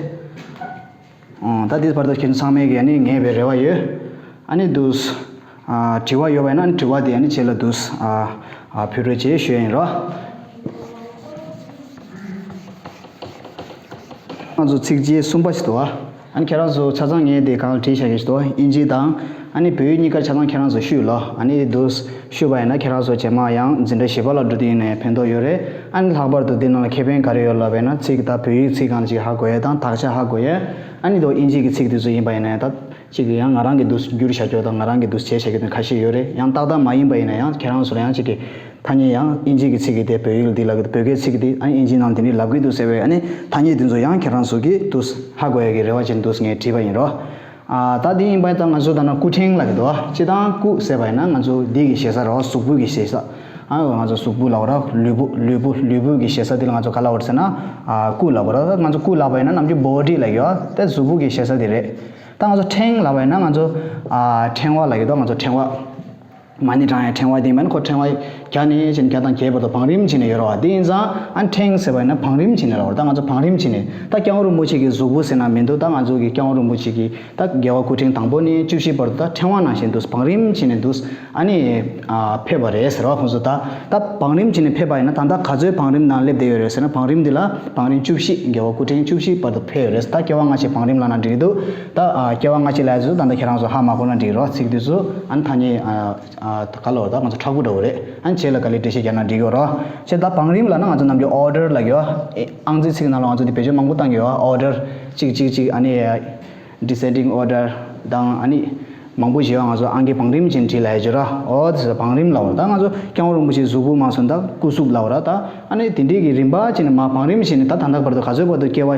ཨང་། ད་འདི་བར་དུ་ཁྱེད་ཚོ་ཚང་མས་ཀྱིས་ཨ་ནི་ངེས་པའི་རེ་བ་ཡོད། ཨ་ནི་འདུག་སེ། ཨ། དྲི་བ་ཡོད་པ་ཡིན་ན་དྲི་བ་དེ་ཨ་ནི་རྗེས་ལ་འདུག་སེ། ཨ། ཨ། ཕུལ་རོགས་བྱེད་ཞུ་ཡིན་རོ། ང་ཚོ་ཚིགས་བཅད་གསུམ་པ་ཞིག་འདུག་ཨ། ཨ་ནི་ཁྱེད་རང་ཚོ་ཆ་ཚང་ངས་དེ་གང་ལ་བྲིས་བཞག་གི་ཞིག་འདུག་ཨིན་ཇི་དང་། ཨ་ནི་བོད་ཡིག་གཉིས་ཀ་ཆ་ཚང་ཁྱེད་རང་ཚོ་ཤོད་ལོ། ཨ་ནི་འདུག་ཤོད་པ་ཡིན་ན་ཁྱེད་རང་ཚོ་རྗེས་མ་ཡང་འཛིན་གྲྭ་བཞི་པ་ལ་འགྲོ་དུས་ཡིན་ནའི་ཕན་ཐོགས་ཡོད་རེད། ཨ་ནི་ལྷག་པར་དུ་འདི་ནང་ལ་ཁེ་ཕན་ག་རེ་ཡོད་ལབ་པ་ཡིན་ན། ཚིག་ད་བོད་ཡིག་ཚིག་གང་ཅིག་ཧ་གོ་ཡ་དང་དག་ཆ་ཧ་གོ་ཡ། ཨ་ནི་འདུག་དབྱིན་ཇི་གི་ཚིག་དེ་ཚོ་ཡིན་པ་ཡིན་ནའི་ད་ཅིག་ཡང་ང་རང་གི་འདུག་བསྒྱུར་བྱ་རྒྱུ་དང་ང་རང་གི་འདུག་བྱས་བྱ་རྒྱུ་དང་ཁ་ཤས་ཡོད་རེད། ཡང་ཏག་ཏག་མ་ཡིན་པ་ཡིན་ན་ཡང་ཁྱེད་རང་ཚོ་ལ་ཡང་ཅིག་གི་ཐ་སྙད་ཡང་དབྱིན་ཇི་གི་ཚིག་གི་དེ་བོད་ཡིག་ལ་འདི་ལབ་གི་འདུག་བོད་སྐད་ཚིག་གི་དེ་ཨ་ནི་དབྱིན་ཇི་ནང་དེ་འདྲ་ལབ་གི་འདུག་ཟེར་བའི་ཨ་ནི་ཐ་སྙད་དེ་ཚོ་ཡང་ཁྱེད་རང་ཚོ་གི་འདུག་ཧ་གོ་ཡ་གི་རེ་བ་བྱས་འདུག་ངས་བྲིས་པ་ཡིན་རོ། ཨ་ད་འདི་ཡིན་པ་ཡིན་ད་ང་ཚོ་ད་ནང་སྐུ་ཕྲེང་ལབ་གི་འདུག་ཨ། སྤྱིར་བཏང་སྐུ་ཟེར་བ་ཡིན་ན་ང་ཚོ་འདི་གི་ཞེ་ས་རོ། གཟུགས་པོ་གི་ཞེ་ས། ཨ་ང་ཚོ་གཟུགས་པོ་ལབ་ར། ལུས་པོ་ལུས་པོ་ལུས་པོ་གི་ཞེ་ས་འདི་ལ་ང་ཚོ་ག་ལབ་ར་ཟེར་ན། ཨ་སྐུ་ལབ་ར། ད་ང་ཚོ་སྐུ་ལབ་པ་ཡིན་ན་ནམ་རྒྱུན་བོ་ཌི་ལབ་ཡོད་ཨ། ད་གཟུགས་པོ་གི་ཞེ་ས་འདི་རེད། ད་ང་ཚོ་ཕྲེང་ལབ་པ་ཡིན་ན་ང་ཚོ་ཨ་ཕྲེང་བ་ལབ་ཡོད་དོ། ང་ཚོ་ཕྲེང་བ། མ་ཎི་བགྲང་ཡ་ཕྲེང་བ་དེ་མིན་ཁོ་ཕྲེང་བ་བརྒྱ་ནས་ཅིན་བརྒྱ་དང་བརྒྱད་བར་དུ་བང་རིམ་བྱས་ནས་ཡོད་རེད་བ། དེ་ཡིན་ཙང་ཨ་ཕྲེང་ཟེར་བ་ཡིན་ན་བང་རིམ་བྱས་ནས་ལབ་རེད། ད་ང་ཚོ་བང་རིམ་བྱས་ནས་ད་སྐྱབས་མགོན་རིན་པོ་ཆེ་གི་གཟུགས་པོ་ཟེར་ན་མི་འདུག་ད་ང་ཚོ་གི་སྐྱབས་མགོན་རིན་པོ་ཆེ་གི་ད་རྒྱལ་བ་སྐུ་ཕྲེང་དང་པོ་ནས་བཅུ་བཞི་བར་དུ་ད་ཕྲེང་བ་ནང་བཞིན་འདུག་བང་རིམ་བྱས་ནས་འདུག་ཨ་ནི་ཨ་ཕེབས་པ་རེད་ཟེར་བ། ཁོང་ཚོ་ད་ད་བང་རིམ་བྱས་ནས་ཕེབས་པ་ཡིན་ན་ད་ལྟ་ག་ཚོད་བང་རིམ་ནང་སླེབས་བསྡད་ཡོད་རེད་ཟེར་ན། བང་རིམ་འདི་ལ་བང་རིམ་བཅུ་བཞི། རྒྱལ་བ་སྐུ་ཕྲེང་བཅུ་བཞི་བར་དུ་ཕེབས་ཡོད་རེད། ད་སྐྱེ་བ་སྔ་ཕྱི་བང་རིམ་ལབ་ན་འགྲིག་གི་འདུག་ད་ཨ་སྐྱེ་བ་སྔ་ཕྱི་ལབ་ཡ་ཚོ་ད་ལྟ་ཁྱེད་རང་ཚོ་ཧ་མ་གོ་ན་འགྲིག་རོ། ཚིག་དེ་ཚོ་ཨ་ནི་ཐ་སྙད་ཨ་ཨ་ད་ག་ལབ་རེད། ད་ང་ཚོ་མཁྲེགས་པོ་འདྲ་བོ་རེད། ཨ་ནི་བྱས་ལ་ག་ལེར་འགྲེལ་བཤད་རྒྱག་ན་འགྲིག་གི་རོ། བྱས་ད་བང་རིམ་ལབ་ན་ང་ཚོ་ནམ་རྒྱུན་ཨོར་ཌར་ལབ་ཡོད་ཨ། ཨང་རྩིས་ཚིག་ནང་ལ་ང་ཚོ་འདི་བེད་སྤྱོད་མང་པོ་བཏང་གི་ཡོད་ཨ། ཨོར་ཌར་གཅིག་གཅིག་གཅིག་ཨ་ནི་ཌི་སེན་ཌིང་ཨོར་ཌར་དང་ཨ་ནི་མང་པོ་ཞིག་ཡོད་ཨ། ང་ཚོ་ཨང་ཀི་བང་རིམ་བྱས་ནས་བྲིས་ལབ་ཡ་ཅིག་ར། ཨོ་དེ་ཚོ་བང་རིམ་ལབ་ར། ད་ང་ཚོ་སྐྱབས་མགོན་རིན་པོ་ཆེའི་གཟུགས་པོ་མ་སོང་ད་སྐུ་གཟུགས་ལབ་ར། ད་ཨ་ནི་དེ་འདྲའི་གི་རིམ་པ་བྱས་ནས་མར་བང་རིམ་བྱས་ནས་ད་ད་ལྟ་བར་དུ་ག་ཚོད་བར་དུ་སྐྱེ་བ་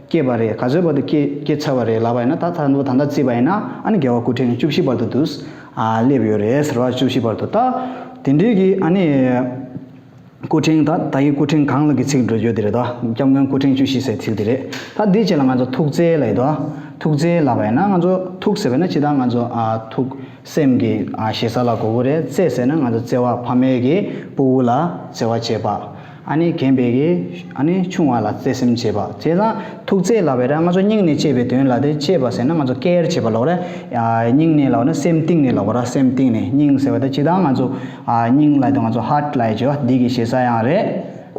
སྐྱེས་པ་རེད། ག་ཚོད་བར་དུ་སྐྱེ་སྐྱེ་ཚར་བ་རེད་ལབ་པ་ཡིན་ན། ད་ད་ད་ལྟ་བརྩིས་པ་ཡིན་ན་ཨ་ནི་རྒྱལ་བ་སྐུ་ཕྲེང་བཅུ་བཞི་བར་དུ་འདུག་ཨ་སླེབས་ཡོད་རེད་ཟེར་བ། བཅུ་བཞི་བར་དུ་ད་དེ་འདྲའི་གི་ཨ་ནི་སྐུ་ཕྲེང་ད་ད་ཡི་སྐུ་ཕྲེང་གང་ལ་གི་ཚིག་འགྲོ་རྒྱུ་དེ་རེད་དོ། སྐྱབས་མགོན་སྐུ་ཕྲེང་བཅུ་བཞི་ཟེར་ཚིག་དེ་རེད། ད་འདི་རྗེས་ལ་ང་ཚོ་ཐུགས་རྗེ་ལབ་ཡི་དོ། ཐུགས་རྗེ་ལབ་པ་ཡིན་ན་ང་ཚོ་ཐུགས་ཟེར་བ་ཡིན་ན་ཇི་ལྟར་ང་ཚོ་ཨ་ཐུགས་སེམས་ཀྱི་ཨ་ཞེ་ས་ལ་གོ་གི་རེད། བརྩེ་ཟེར་ན་ང་ཚོ་བརྩེ་བ་ཕ་མའི་གི་སྤུ་གུ་ལ་བརྩེ་བ་བྱེད་པ། ཨ་ནི་རྒན་པའི་གི་ཨ་ནི་ཆུང་བ་ལ་བརྩེ་སེམས་བྱེད་པ། བྱས་ཙང་ཐུགས་རྗེ་ལབ་པ་ཡིན་ན་ང་ཚོ་སྙིང་ནས་གཅེས་པའི་དོན་ལ་དེ་གཅེས་པ་ཟེར་ན་ང་ཚོ་ཀེར་བྱེད་པ་ལབ་རེད། ཨ་སྙིང་ནས་ལབ་ན་སེམས་གཏིང་ནས་ལབ་པ་ར། སེམས་གཏིང་ནས། སྙིང་ཟེར་བ་དེ་ཇི་ལྟར་ང་ཚོ་ཨ་སྙིང་ལབ་དུས་ང་ཚོ་ཧར་ཊི་ལབ་ཡ་ཅིག་འདི་གི་ཞེ་ས་ཡང་རེད་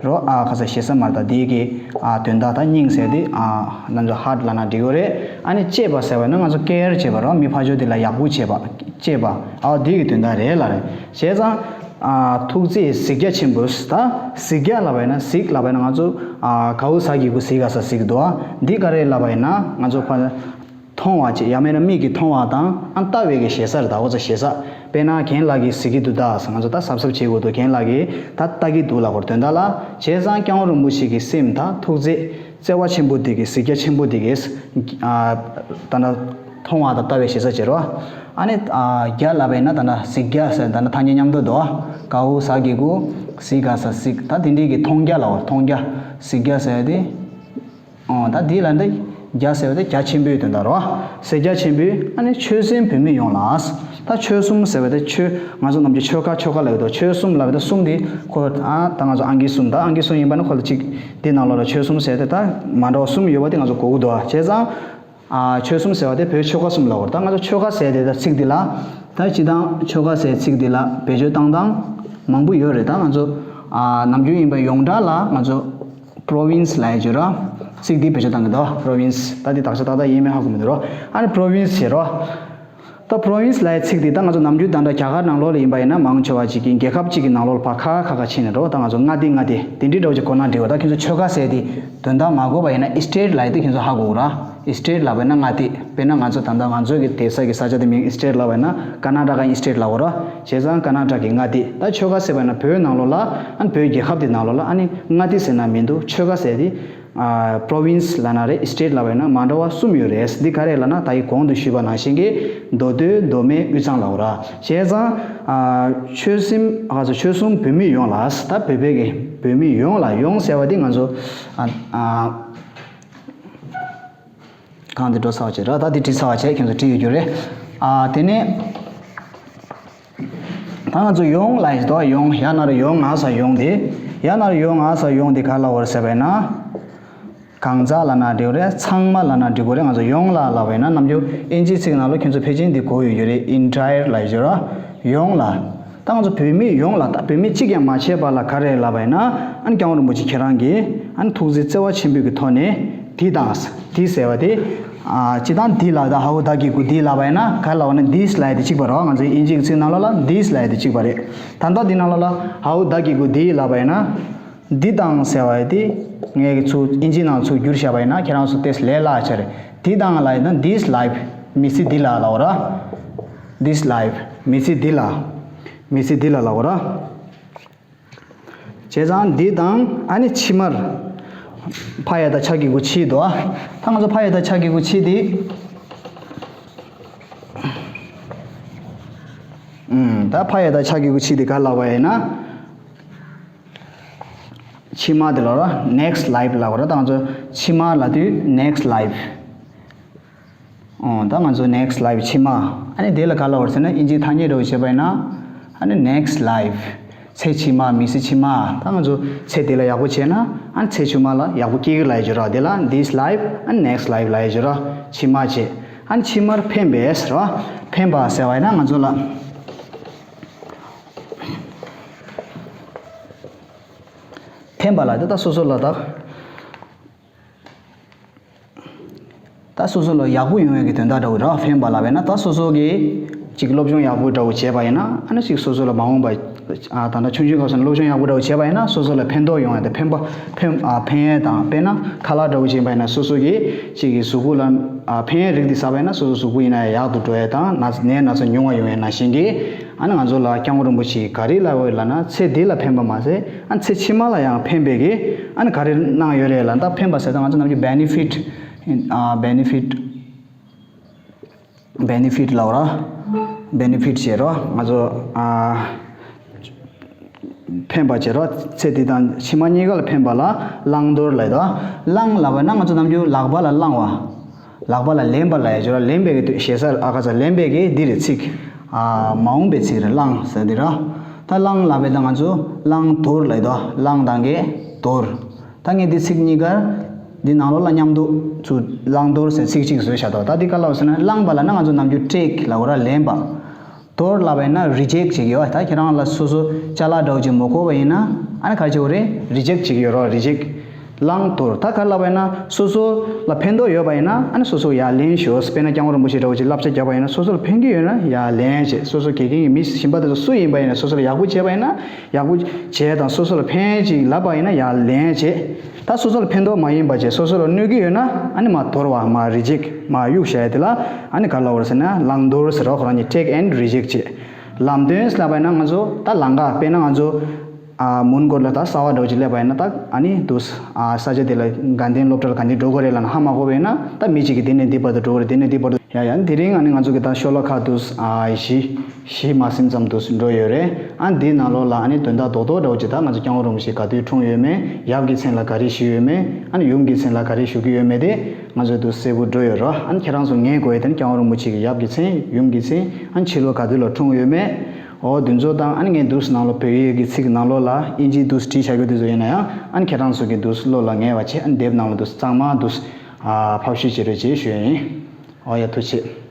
རོ། ཨ་ཁ་ས་ཞེ་ས་མ་རེད། ད་འདི་གི་ཨ་དོན་དག་ད་སྙིང་ཟེར་དེ་ཨ་ང་ཚོ་ཧར་ཊི་ལབ་ན་འགྲིག་གི་རེད། ཨ་ནི་གཅེས་པ་ཟེར་བ་ན་ང་ཚོ་ཀེར་བྱེད་པ་རོ། མི་ཕར་ཕྱོགས་དེ་ལ་ཡག་པོ་བྱེད་པ། གཅེས་པ་ཨ་འདི་གི་དོན་དག་རེད་ལབ་རེད། བྱས་ཙང་ཨ་ཐུགས་རྗེ་གཟིགས་རྒྱ་ཆེན་པོས། ད་གཟིགས་རྒྱ་ལབ་པ་ཡིན་ན་གཟིགས་ལབ་པ་ཡིན་ན་ང་ཚོ་ཨ་གའུ་ཟ་གི་གུ་གཟིགས་ག་ས་གཟིགས་འདུག་ཨ་འདི་ག་རེ་ལབ་པ་ཡིན་ན་ང་ཚོ་ཕ་མཐོང་བ་བྱས་ཡང་མིན་ན་མིག་གིས་མཐོང་བ་དང་ཨ་ལྟ་བའི་གི་ཞེ་ས་རེད། ད་འོ་ཙ་ཞེ་ས། དཔེར་ན་རྒན་ལགས་ཀྱིས་གཟིགས་ཀྱི་འདུག་ད་ང་ཚོ་ད་གཟབ་གཟབ་བྱེད་དགོས་འདུག་རྒན་ལགས་ཀྱིས་ད་ལྟ་གི་འདུག་ལབ་པར་དོན་དག་ལ། བྱས་ཙང་སྐྱབས་མགོན་རིན་པོ་ཆེ་གི་སེམས་ད་ཐུགས་རྗེ་བརྩེ་བ་ཆེན་པོ་དེ་གི་གཟིགས་རྒྱ་ཆེན་པོ་དེ་གིས་ཨ་ད་ལྟ་མཐོང་བ་དང་ལྟ་བའི་ཞེ་ས་བྱེད་རོ། ཨ་ནི་ཨ་རྒྱ་ལབ་པ་ཡིན་ན་ད་ལྟ་གཟིགས་རྒྱ་ཟེར་ད་ལྟ་ཐ་སྙད་མཉམ་དུ་འདུག་གའུ་ཟ་གི་གུ་གཟིགས་ག་ས་གཟིགས། ད་དེ་འདྲའི་གི་མཐོང་རྒྱ་ལབ་པར་མཐོང་རྒྱ། གཟིགས་རྒྱ་ཟེར་དེ། ཨོ་ད་འདི་ལ་འདི་རྒྱ་ཟེར་བ་དེ་རྒྱ་ཆེན་པོའི་དོན་དག་རོ། ཟེར་རྒྱ་ཆེན་པོའི་ཨ་ནི་ཆོལ་གསུམ་བོད་མི་ཡོངས་ལ། ད་ཆོལ་གསུམ་ཟེར་བ་དེ་ཆོལ་ང་ཚོ་ནམ་རྒྱུན་ཆོལ་ཁ་ཆོལ་ཁ་ལབ་ཡོད་དོ། ཆོལ་གསུམ་ལབ་པ་དེ་གསུམ་དེ་ཁོ་ཨ་ད་ང་ཚོ་ཨང་ཀི་གསུམ། ད་ཨང་ཀི་གསུམ་ཡིན་པ་ནི་ཁོ་ལ་གཅིག་དེ་ནང་ལོགས་ལ་ཆོལ་གསུམ་ཟེར་དེ་ད་མ་འདྲ་བ་གསུམ་ཡོད་པ་དེ་ང་ཚོ་གོ་གི་འདུག་བྱས་ཙང་ཨ་ཆོལ་གསུམ་ཟེར་བ་དེ་བོད་ཆོལ་ཁ་གསུམ་ལབ་པ་རེད། ད་ང་ཚོ་ཆོལ་ཁ་ཟེར་དེ་ད་ཚིག་དེ་ལ་ད་སྤྱི་བཏང་ཆོལ་ཁ་ཟེར་ཚིག་དེ་ལ་བེད་སྤྱོད་བཏང་སྟངས་མང་པོ་ཡོད་རེད། ད་ང་ཚོ་ཨ་ནམ་རྒྱུན་ཡིན་པ་ཡོངས་གྲགས་ལ་ང་ཚོ་པྲོ་ཝིན་སི་ལབ་ཡ་ཅིག་ར། ཚིག་འདི་བེད་སྤྱོད་བཏང་གི་འདུག་པྲོ་ཝིན་སི། ད་འདི་དག་ཆ་ཏག་ཏག་ཡིན་མིན་ཧ་གོ་མི་འདུག་རོ། ཨ་ནི་པྲོ་ཝིན་སི་བྱེད་རོ། ད་པྲོ་ཝིན་སི་ལབ་ཡ་ཚིག་འདི་ད་ང་ཚོ་ནམ་རྒྱུན་ད་ལྟ་རྒྱ་གར་ནང་ལོགས་ལ་ཡིན་པ་ཡིན་ན་མང་ཆེ་བ་ཅིག་གིས་རྒྱལ་ཁབ་ཅིག་གི་ནང་ལོགས་ལ་ཕར་ཁ་ཁ་ཁ་ཕྱེ་ནས་རོ། ད་ང་ཚོ་མངའ་སྡེ་མངའ་སྡེ་དེ་འདྲའི་འདྲ་བོ་ཅིག་གོ་ན་འགྲིག་གོ། ད་ཁྱོད་ཚོ་ཆོལ་ཁ་ཟེར་དེ་དོན་དག་མ་གོ་བ་ཡིན་ན་ཨི་སི་ཊེ་ཊི་ལབ་ཡ་དེ་ཁྱོད་ཚོ་ཧ་གོ་གོ་ར། ཨི་སི་ཊེ་ཊི་ལབ་པ་ཡིན་ན་མངའ་སྡེ། དཔེར་ན་ང་ཚོ་ད་ལྟ་ང་ཚོ་གི་བསྡད་ས་གི་ས་ཆ་དེ་མིང་ཨི་སི་ཊེ་ཊི་ལབ་པ་ཡིན་ན་ཀར་ན་ཊ་ཀ་ཨི་སི་ཊེ་ཊི་ལབ་གོ་ར། བྱས་ཙང་ཀར་ན་ཊ་ཀ་གི་མངའ་སྡེ། ད་ཆོལ་ཁ་ཟེར་བ་ཡིན་ན་བོད་ནང་ལོགས་ལ་ཨ་ནི་བོད་རྒྱལ་ཁབ་དེ་ནང་ལོགས་ལ་ཨ་ནི་མངའ་སྡེ་ཟེར་ན་མི་འདུག་ཆོལ་ཁ་ཟེར་དེ་ཨ་པྲོ་ཝིན་སི་ལབ་ན་རེད། ཨི་སི་ཊེ་ཊི་ལབ་པ་ཡིན་ན་མ་འདྲ་བ་གསུམ་ཡོད་རེད། འདི་ག་རེ་ལབ་ན་ད་ཡི་གོང་དུ་ཞུས་པ་ནང་བཞིན་གྱི་མདོ་སྟོད་མདོ་སྨད་དབུས་གཙང་ལབ་གོ་ར། བྱས་ཙང་ཨ་ཆོལ་གསུམ་ཨ་ཆོལ་གསུམ་བོད་མི་ཡོངས་ལ། ད་བོད་པའི་གི་བོད་མི་ཡོངས་ལ། ཡོངས་ཟེར་བ་དེ་ང་ཚོ་ཨ་ཨ། གང་དེ་འགྲོ་ཚར་བ་བྱས་ར། ད་དེ་བྲིས་ཚར་བ་བྱས་ཁྱོད་ཚོ་བྲིས་ཡོད་རྒྱུ་རེད། ཨ་དེ་ནས་ད་ང་ཚོ་ཡོངས་ལ་ཡིན་དོ། ཡོངས་ཡ་ན་རོ་ཡོ་ང་ས་ཡོངས་དེ། ཡ་ན་རོ་ཡོ་ང་ས་ཡོངས་དེ་ག་ལ་བར་ཟེར་བས་ན། གང་ཟག་ལ་ན་འགྲིག་རེད། ཚང་མ་ལ་ན་འགྲིག་གོ་རེད། ང་ཚོ་ཡོངས་ལ་ལབ་པས་ན་ནམ་རྒྱུན་ཨིན་ཇི་ཚིག་ནང་ལ་ཁྱོད་ཚོ་ཕལ་ཆེར་འདི་གོ་ཡོད་རྒྱུ་རེད། ཨིན་ཊ་ཡར་ལ་ཡོད་ར། ཡོངས་ལ། ད་ང་ཚོ་བོད་མི་ཡོངས་ལ། ད་བོད་མི་གཅིག་ཀྱང་མ་ཆད་པ་ལ་ག་རེ་ལབ་པ་ཡིན་ན། ཨ་ནི་སྐྱབས་མགོན་རིན་པོ་ཆེ་ཁྱེད་རང་གིས་ཨ་ནི་ཐུགས་རྗེ་བརྩེ་བ་ཆེན་པོའི་གི་ཐོག་ནས་འདི་དང་འདི་ཟེར་བ་དེ་ ཨ། སྤྱིར་བཏང་འདི་ལ་ད་how ད་གི་གུ་འདི་ལབ་པ་ཡིན་ན་ག་ལབ་པ་ན་this ལབ་ཡ་དེ་གཅིག་པ་རེད་བ། ང་ཚོའི་དབྱིན་ཇིའི་ཚིག་ནང་ལོགས་ལ་this ལབ་ཡ་དེ་གཅིག་པ་རེད། ད་ལྟ་འདི་ནང་ལོགས་ལ་how ད་གི་གུ་འདི་ལབ་པ་ཡིན་ན། འདི་དང་ཟེར་བ་ཡི་དེ་ངས་ཚུར་དབྱིན་ཇི་ནང་ཚུར་བསྒྱུར་བཞག་པ་ཡིན་ན་ཁྱེད་རང་ཚོ་ཏོག་ཙམ་ལས་སླ་ཆགས་རེད། འདི་དང་ལབ་ཡིན་ན་this life མི་ཚེ་འདི་ལ་ལབ་པ་རེད། This life མི་ཚེ་འདི་ལ། མི་ཚེ་འདི་ལ་ལབ་པ་རེད། བྱས་ཙང་འདི་དང་ཨ་ནི་ཕྱི་མར་ཕ་ཡ་བཏགས་ཕྱ་གི་གུ་ཕྱི་འདུག་ཨ། ད་ང་ཚོ་ཕ་ཡ་བཏགས་ཕྱ་གི་གུ་ཕྱི་འདི། ཨུམ། ད་ཕ་ཡ་བཏགས་ཕྱ་གི་གུ་ཕྱི་འདི་ག་ལབ་པ་ཡིན་ན། ཕྱི་མ་དེ་ལ་ར་next life ལབ་པ་ར། ད་ང་ཚོ་ཕྱི་མ་ལབ་དུས་next life། ཨོ། ད་ང་ཚོ་next life ཕྱི་མ། ཨ་ནི་དེ་ལ་ག་ལབ་པ་རེད་ཟེར་ན་དབྱིན་ཇིའི་ཐ་སྙད་འདྲ་བོ་བྱས་པ་ཡིན་ན། ཨ་ནི་next life ཚེ་ཕྱི་མ། མི་ཚེ་ཕྱི་མ། ད་ང་ཚོ་ཚེ་འདི་ལ་ཡག་པོ་བྱས་ན་ཨ་ནི་ཚེ་ཕྱི་མ་ལ་ཡག་པོ་སྐྱེ་གི་ལབ་ཡ་ཅིག་ཡོད་ར། དེ་ལ་this life ཨ་ནི་next life ལབ་ཡ་ཅིག་ཡོད་ར། ཕྱི་མ་བྱས། ཨ་ནི་ཕྱི་མར་འཕེན་པས་ཟེར་བ། འཕེན་པ་ཟེར་བ་ཡིན་ན་ང་ཚོ་ལ། འཕེན་པ་ལ་ད་ལྟ་སོ་སོ་ལ་ད། ད་སོ་སོ་ལ་ཡག་པོ་ཡོང་ཡས་ཀྱི་དོན་དག་འདྲ་བོ་ར། འཕེན་པ་ལབ་པ་ཡིན་ན་ད་སོ་སོ་གིས་ཅིག་སློབ་སྦྱོང་ཡག་པོ་འདྲ་བོ་བྱས་པ་ཡིན་ན་ཨ་ནི་ཅིག་སོ་སོ་ལ་མ་འོངས་པ། ཨ། ད་ལྟ་ཆུང་ཆུང་སྐབས་སུ་ནས་སློབ་སྦྱོང་ཡག་པོ་འདྲ་བོ་བྱས་པ་ཡིན་ན་སོ་སོ་ལ་ཕན་ཐོགས་ཡོང་ཡས་དང་། འཕེན་པ་འཕེན། ཨ། འཕེན་ཡས་དང་། དཔེར་ན་ཁ་ལག་འདྲ་བོ་བྱས་པ་ཡིན་ན་སོ་སོ་གིས་ཅིག་གི་གཟུགས་པོ་ལ། ཨ། འཕེན་ཡས་རིགས་འདི་ཟ་བ་ཡིན་ན་སོ་སོ་གཟུགས་པོ་ཡིན་ན་ཡང་ཡག་ཏུ་འགྲོ་ཡས་དང་། ན་ནད་ན་ཚ་ཉུང་བ་ཡོང་ཡས་ནང་བཞིན་གྱི། ཨ་ནི་ང་ཚོ་ལ་སྐྱབས་མགོན་རིན་པོ་ཆེས་ག་རེ་ལབ་ཡོད་ལབ་ན་ཚེ་འདི་ལ་འཕེན་པ་མ་ཟད། ཨ། ཚེ་ཕྱི་མ་ལ་ཡང་འཕེན་པའི་གི། ཨ་ནི་ག་རེ་གནང་ཡོད་རེད་ལབ་ན། ད་འཕེན་པ་ཟེར་ད་ང་ཚོ་ནམ་རྒྱུན་benefit། ཨ། benefit། benefit བྱེད་རོགས། benefit བྱེད་རོགས། ང་ཚོ། ཨ། འཕེན་པ་བྱེད་རོགས། ཚེ་འདི་དང་ཕྱི་མ་གཉིས་ཀ་ལ་འཕེན་པ་ལ་བླང་དོར་ལབ་ཡོད་དོ། བླང་ལབ་པ་ན་ང་ཚོ་ནམ་རྒྱུན་ལག་པ་ལ་བླང་བ། ལག་པ་ལ་ལེན་པ་ལབ་ཡ་ཅིག་ཡོད་ར། ལེན་པའི་གི་དུས་ཞེ་ས་ཨ་ཁ་ཚ་ལེན་པའི་གི་འདི་རེད་ཚིག། ཨ། མ་འོངས་པའི་ཚིག་རེད། བླང་ཟེར་འདི་ར། ད་བླང་ལབ་པའི་ད་ང་ཚོ་བླང་དོར་ལབ་ཡོད་དོ། བླང་དང་གི་དོར། ད་ངས་འདི་ཚིག་གཉིས་ཀ་འདི་ནང་ལོགས་ལ་མཉམ་དུ་ཚུར་བླང་དོར་ཟེར་ཚིག་གཅིག་བཟོས་བཞག་འདུག། ད་འདི་ག་ལབ་ཟེར་ན་བླང་པ་ལབ་ན་ང་ཚོ་ནམ་རྒྱུན་take ལབ་ཡོད་ར། ལེན་པ། དོར་ལབ་པ་ཡིན་ན་reject བྱེད་ཀྱི་ཡོད། ད་ཁྱེད་རང་ལ་སོ་སོ་ཅ་ལག་འདྲ་བོ་ཅིག་མ་དགོས་པ་ཡིན་ན་ཨ་ནི་ག་རེ་བྱེད་དགོས་རེད། reject བྱེད་ཀྱི་ཡོད་ར། reject། བླང་དོར། ད་ག་རེ་ལབ་པ་ཡིན་ན་སོ་སོ་ལ་ཕན་ཐོགས་ཡོད་པ་ཡིན་ན་ཨ་ནི་སོ་སོ་ཡར་ལེན་ཤོག། དཔེར་ན་སྐྱབས་མགོན་རིན་པོ་ཆེ་འདྲ་བོ་ཅིག་བསླབ་བྱ་བརྒྱབ་པ་ཡིན་ན་སོ་སོ་ལ་ཕན་གྱི་ཡོད་ན་ཡར་ལེན་བྱེད། སོ་སོ་དགེ་རྒན་གྱི་མི་གཞན་པ་དེ་ཚོ་སུ་ཡིན་པ་ཡིན་ན་སོ་སོ་ལ་ཡག་པོ་བྱས་པ་ཡིན་ན་ཡག་པོ་བྱས་དང་སོ་སོ་ལ་ཕན་ཅིག་ལབ་པ་ཡིན་ན་ཡར་ལེན་བྱེད། ད་སོ་སོ་ལ་ཕན་ཐོགས་མ་ཡིན་པ་བྱས་སོ་སོ་ལ་གནོད་ཀྱི་ཡོད་ན་ཨ་ནི་མར་དོར་བ། མར་reject། མར་གཡུག་བཞག་ཡ་དེ་ལ་ཨ་ནི་ག་རེ་ལབ་དགོས་རེད་ཟེར་ན་བླང་དོར་ཟེར་རོགས། ཁོ་རང་གཉིས་take and reject བྱེད། ལམ་སྟོན་ཟེར་ལབ་པ་ཡིན་ན་ང་ཚོ་ད་ལམ་ཁ། དཔེར་ན་ང་ཚོ། ཨ། མོན་གྷོ་ལ་ད་གསར་པ་འདྲ་བོ་ཅིག་སླེབས་པ་ཡིན་ན་ད་ཨ་ནི་འདུག། ཨ། ས་ཆ་དེ་ལ་དགའ་ལྡན་སློབ་གྲྭ་ལ་ག་འདྲ་འགྲོ་དགོས་རེད་ལབ་ན་ཧ་མ་གོ་བ་ཡིན་ན་ད་མི་གཅིག་གིས་འདི་ནས་འདི་བར་དུ་འགྲོ། འདི་ནས་འདི་བར་དུ་འགྲོ་དགོས་རེད། དེ་ནས་འདི་བར་དུ། ཡ་ཡ། དེ་རིང་ཨ་ནི་ང་ཚོ་གི་ད་ཤོ་ལོ་ཀ་འདུག། ཨ། བཞི། བཞི་མ་ཟིན་ཙམ་འདུག་འགྲོ་ཡོད་རེད། ཨ། འདིའི་ནང་ལོགས་ལ་ཨ་ནི་དོན་དག་རྡོག་རྡོག་འདྲ་བོ་ཅིག་ད་ང་ཚོ་སྐྱབས་མགོན་རིན་པོ་ཆེ་ག་དུས་འཁྲུངས་ཡོད་མེད། ཡབ་ཀྱི་མཚན་ལ་ག་རེ་ཞུས་ཡོད་མེད། ཨ་ནི་ཡུམ་གྱི་མཚན་ལ་ག་རེ་ཞུ་གི་ཡོད་མེད་དེ་ང་ཚོས་འདུག་གསལ་པོ་འགྲོ་ཡོད་རེད། ཨ་ནི་ཁྱེད་རང་ཚོ་ངེས་དགོས་ཡ་དེ་ནི་སྐྱབས་མགོན་རིན་པོ་ཆེ་གི་ཡབ་ཀྱི་མཚན། ཡུམ་གྱི་མཚན། ཨ་ནི་ཕྱི་ལོ་ག་དུས་ལ་འཁྲུངས་ཡོད་མེད། འོ་དེ་ཚོ་དང་ཨ་ནི་ངས་འདུག་ནང་ལོགས་བོད་ཡིག་གི་ཚིག་ནང་ལོགས་ལ་དབྱིན་ཇིའི་འདུག་བྲིས་བཞག་རྒྱུ་དེ་ཚོ་ཡིན་ན་ཡང་ཨ་ནི་ཁྱེད་རང་ཚོ་གི་འདུག་བློ་ལ་ངེས་པ་བྱས། ཨ་ནི་དེབ་ནང་ལ་འདུག་གཙང་མ་འདུག། ཨ། ཕབ་བཤུས་བྱེད་རོགས་བྱེད་ཞུ་ཡ་ཡིན། འོ་ཡ། ཐུགས་རྗེ་ཆེ།